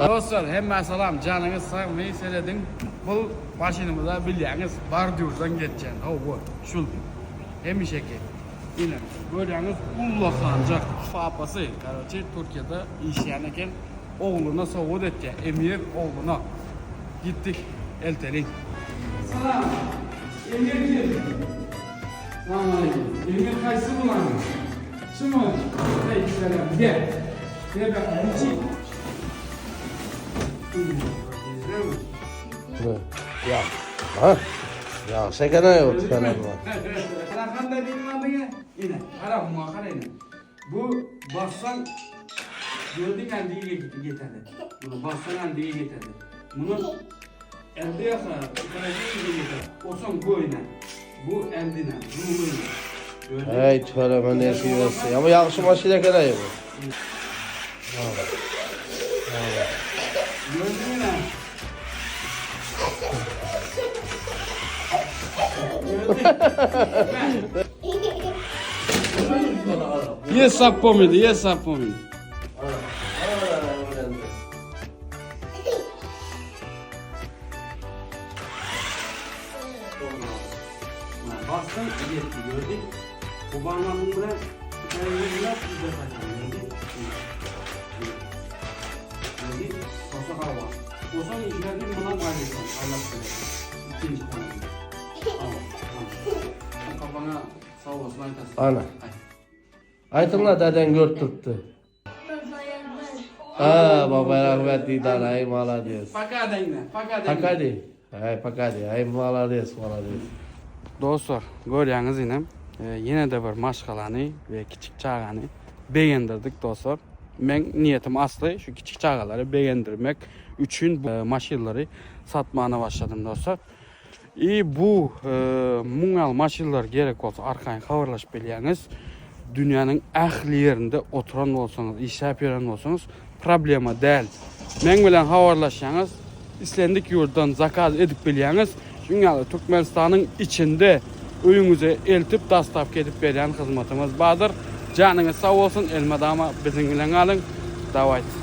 Dostlar hemmä salam janyňyz sagmy serediň bul maşynymyza bilýäňiz bardýurdan geçýän hawa şul hemişeki ine görýäňiz ullakanjak papasy karoçe Türkiýede işleýän eken ogluna sowgat etýär Emir ogluna gitdik elteliň. Salam Emir kim Salam aleýkum Emir haýsy bulaň şumy heý salam gel gel bakalym içi Ya. Ha? Ýagşy eken-aý o tüpeňem. Qanday diýdim adyňa? Ine, gara muňa gara ine. Bu bassaň gördüň ändige getedi. Bunu bassaň ändige getedi. Bunu elde ýasa, tüpeňe geter. Osaň bu ine. Bu ändine, bu ine. Gördüň? Eý tüfeleme nesibesi. Ama ýagşy maşyn eken-aý bu. Gördüň ine. Yes sapomidi, yes sapomidi. Basdyň ýetdi gördük. Bu barmagyň bilen bilen gördük. Gördük. Bolsa hawa. Bolsa işlerdi mundan aýlap aýlap Ikinji tanady. Hawa. Kafana sag bolsun aýtasyn. Ana. Aýtyňla dädeň görüp durupdy. Ha, baba rahmet diýdi ana, aý malades. Paka deňle, paka deňle. Paka diý. Aý paka diý. Aý malades, malades. Dostlar, görýäňiz ine, ýene-de bir maşgalany we kiçik çagany begendirdik dostlar. Meň niýetim asly şu kiçik çagalary begendirmek üçin bu maşynlary satmana başladym dostlar. I bu muň ýaly maşynlar gerek bolsa arkaýyn habarlaşyp bilýäňiz. Dünýäniň ähli ýerinde oturan bolsaňyz, işläp ýören bolsaňyz problema däl. Meň bilen habarlaşýaňyz, islendik ýurtdan zakaz edip bilýäňiz. Şuň ýaly Türkmenistanyň içinde öýüňize eltip dastavka edip berýän hyzmatymyz bardyr. Janyňyz sag bolsun, elmydama biziň bilen galyň. Dawayt.